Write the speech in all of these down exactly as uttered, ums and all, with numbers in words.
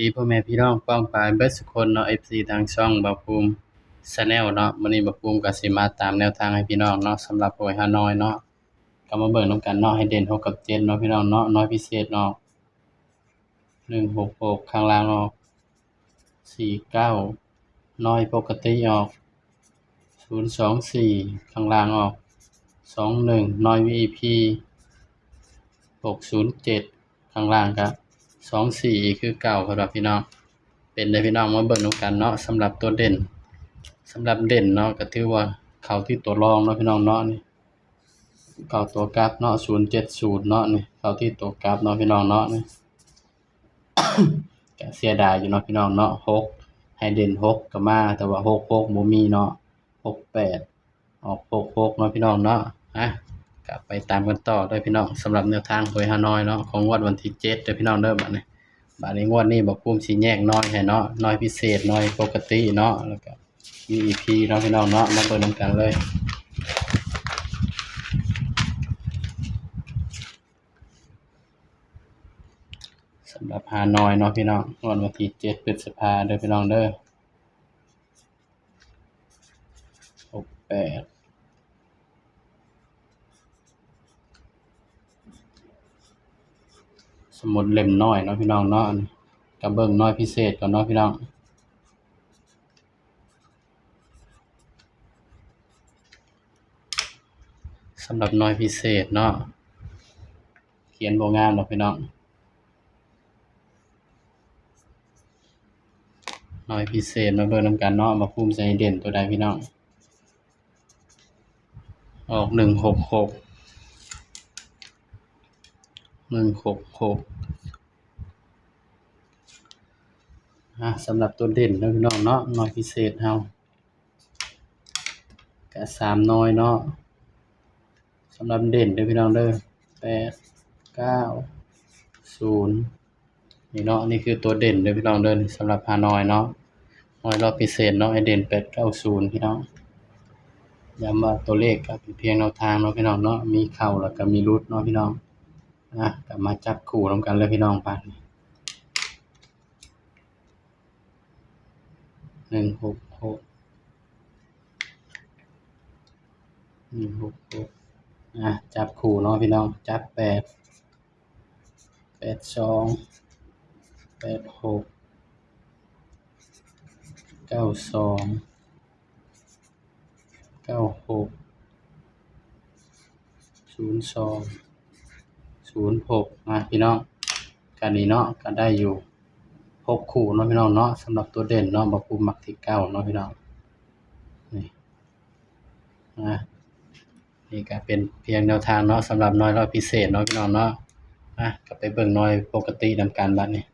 ดีพ่อแม่พี่น้องป้องปายเบิดสุคนเนาะ เอฟซี ทางช่องบ่าวภูมิ Channel เนาะ มื้อนี้บ่าวภูมิก็สิมาตามแนวทางให้พี่น้องเนาะ สำหรับหวยฮานอยเนาะ ก็มาเบิ่งนำกันเนาะ ให้เด่นหกกับเจ็ดเนาะพี่น้องเนาะ น้อยพิเศษออก หนึ่งหกหก ข้างล่างออก สี่เก้า น้อยปกติออก ศูนย์สองสี่ ข้างล่างออก สองหนึ่ง น้อย วี ไอ พี หกศูนย์เจ็ด ข้างล่างก็ สองสี่ อีกคือเก่าครับพี่น้อง เป็นได้พี่น้องมาเบิ่งนำกันเนาะ สำหรับตัวเด่น สำหรับเด่นเนาะ ก็ถือว่าเข้าที่ตัวรองเนาะพี่น้องเนาะ นี่ เข้าตัวกลับเนาะ ศูนย์เจ็ดศูนย์ เนาะ นี่ เข้าที่ตัวกลับเนาะพี่น้องเนาะ นี่ ก็เสียดายอยู่เนาะพี่น้องเนาะ หก ให้เด่นหกก็มา แต่ว่า หกหก บ่มีเนาะ หกแปด ออก หกหก เนาะพี่น้องเนาะ อ่ะ ก็ไปตามกันต่อเด้อพี่น้อง สำหรับแนวทางหวยฮานอยเนาะ ของงวดวันที่เจ็ดเด้อพี่น้องเด้อ บัดนี้ บัดนี้งวดนี้บ่าวภูมิสิแยกน้อยให้เนาะ น้อยพิเศษ น้อยปกติเนาะ แล้วก็ วี ไอ พี เนาะพี่น้องเนาะ มาเบิ่งนำกันเลย สำหรับฮานอยเนาะพี่น้อง งวดวันที่เจ็ดพฤษภาเด้อพี่น้องเด้อ หกแปด สมุดเล่มน้อยเนาะพี่น้องเนาะ ก็เบิ่งน้อยพิเศษก่อนเนาะพี่น้อง สำหรับน้อยพิเศษเนาะ เขียนบ่งามดอกพี่น้อง น้อยพิเศษมาเบิ่งนำกันเนาะ บ่าวภูมิสิให้เด่นตัวใดพี่น้อง ออก หนึ่งหกหก หนึ่งหกหก อ่ะ สำหรับตัวเด่นเนาะพี่น้องเนาะ น้อยพิเศษเฮา ก็สามน้อยเนาะ สำหรับเด่นเด้อพี่น้องเด้อ แปดเก้าศูนย์ นี่เนาะ นี่คือตัวเด่นเด้อพี่น้องเด้อ สำหรับฮานอยเนาะ ฮานอยรอบพิเศษเนาะ ให้เด่น แปดเก้าศูนย์ พี่น้อง ย้ำว่าตัวเลขก็เป็นเพียงแนวทางเนาะพี่น้องเนาะ มีเข้าแล้วก็มีหลุดเนาะพี่น้อง อ่ะ ก็มาจับคู่นำกันเลยพี่น้อง บาดนี้ หนึ่งหกหก หนึ่งหกหก อ่ะ จับคู่เนาะพี่น้อง จับแปด แปดสอง แปดหก เก้าสอง เก้าหก ศูนย์สอง ศูนย์หก นะพี่น้อง กันนี้เนาะ ก็ได้อยู่หกคู่เนาะพี่น้องเนาะ สำหรับตัวเด่นเนาะ บ่าวภูมิมักที่เก้าเนาะพี่น้อง นี่ นะ นี่ก็เป็นเพียงแนวทางเนาะ สำหรับน้อยรอบพิเศษเนาะพี่น้องเนาะ อ่ะ ก็ไปเบิ่งน้อยปกตินำกันบัดนี้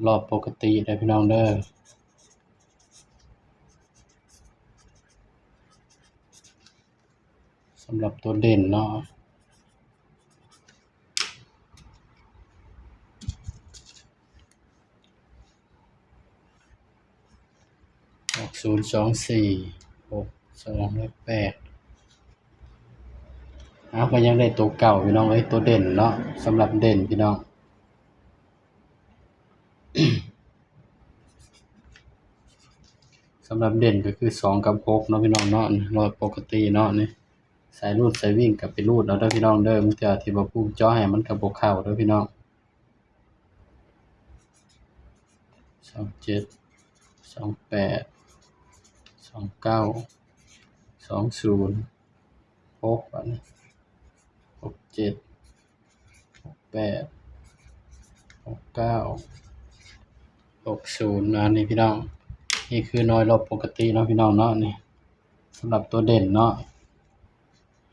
รอบปกติเด้อพี่น้องเด้อ สำหรับตัวเด่นเนาะ ออก ศูนย์สองสี่ หกสอง และ แปด เอา ก็ยังได้ตัวเก่าพี่น้องเอ้ย ตัวเด่นเนาะ สำหรับเด่นพี่น้อง สำหรับเด่นก็คือ สอง กับ หก เนาะพี่น้องเนาะ นี่ รอบปกติเนาะ นี่ สายรูดสายวิ่งก็ไปรูดเอาเด้อพี่น้องเด้อ บางเทื่อที่บ่าวภูมิเจาะให้มันก็บ่เข้าเด้อพี่น้อง สองเจ็ด สองแปด สองเก้า สองศูนย์ หก อันนี้ หกเจ็ด หกแปด หกเก้า หกศูนย์ อันนี้พี่น้อง นี่คือน้อยรอบปกติเนาะพี่น้องเนาะ นี่ สำหรับตัวเด่นเนาะ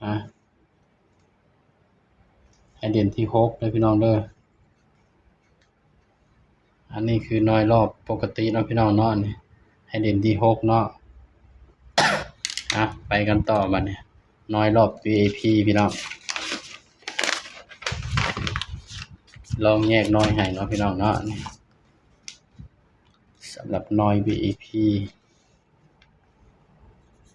อ่ะ ให้เด่นที่ หก เลยพี่น้องเด้อ อันนี้คือน้อยรอบปกติเนาะพี่น้องเนาะ นี่ ให้เด่นที่ หก เนาะ อ่ะ ไปกันต่อบัดนี้ น้อยรอบ วี ไอ พี พี่น้อง ลองแยกน้อยให้เนาะพี่น้องเนาะ นี่ สำหรับน้อย วี ไอ พี ห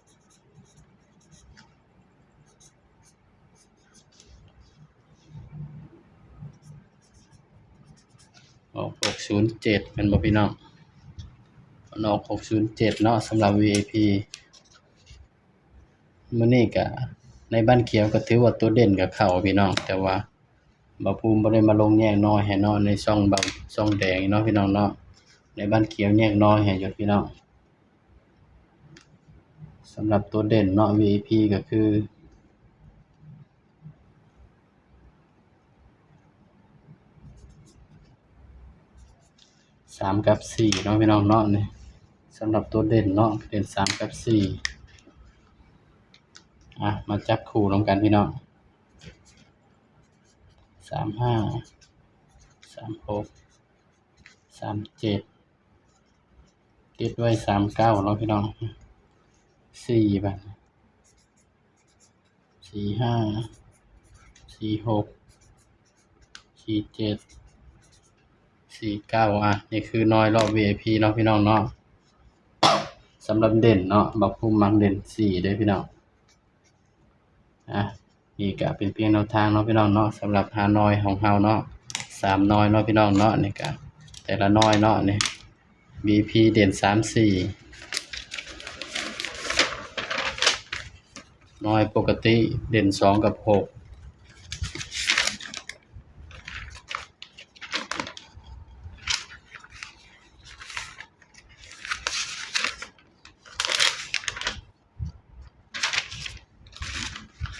ออกหกศูนย์เจ็ด แม่นบ่พี่น้อง? มันออกหกศูนย์เจ็ดเนาะ สำหรับ วีไอพี มื้อนี้ก็ในบ้านเขียวก็ถือว่าตัวเด่นก็เข้าพี่น้อง แต่ว่าบ่าวภูมิบ่ได้มาลงแยกน้อยให้เนาะ ในช่องเบา ช่องแดงเนาะพี่น้องเนาะ ในบ้านเขียวแยกน้อยให้อยู่พี่น้อง สำหรับตัวเด่นเนาะ วีไอพี ก็คือ สามกับสี่เนาะพี่น้องเนาะ นี่สำหรับตัวเด่นเนาะ เด่นสามกับสี่ อ่ะ มาจับคู่นำกันพี่น้อง สามห้า สามหก สามเจ็ด ติดไว้สามเก้าเนาะพี่น้อง สี่ บาด สี่ห้า สี่หก สี่เจ็ด สี่เก้า อ่ะ นี่คือน้อยรอบ วีไอพี เนาะพี่น้องเนาะ สำหรับเด่นเนาะ บ่าวภูมิมักเด่นสี่เด้อพี่น้อง อ่ะ นี่ก็เป็นเพียงแนวทางเนาะพี่น้องเนาะ สำหรับหาน้อยของเฮาเนาะ สามน้อยเนาะพี่น้องเนาะ นี่ก็แต่ละน้อยเนาะ นี่ วีไอพี เด่นสามสี่ น้อยปกติเด่นสองกับหก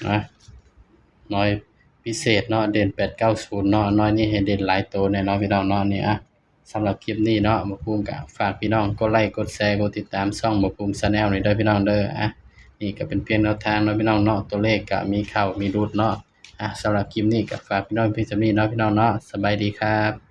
นะ น้อยพิเศษเนาะ เด่นแปดเก้าศูนย์เนาะ น้อยนี่ให้เด่นหลายตัวแน่เนาะพี่น้องเนาะ นี่ อ่ะ สำหรับคลิปนี้เนาะ บ่าวภูมิก็ฝากพี่น้องกดไลค์ กดแชร์ กดติดตามช่องบ่าวภูมิ Channel นี่เด้อพี่น้องเด้อ อ่ะ นี่ก็เป็นเพียงแนวทางเนาะพี่น้องเนาะ ตัวเลขก็มีเข้ามีหลุดเนาะ อ่ะ สำหรับคลิปนี้ก็ฝากพี่น้องเพียงเท่านี้เนาะพี่น้องเนาะ สบายดีครับ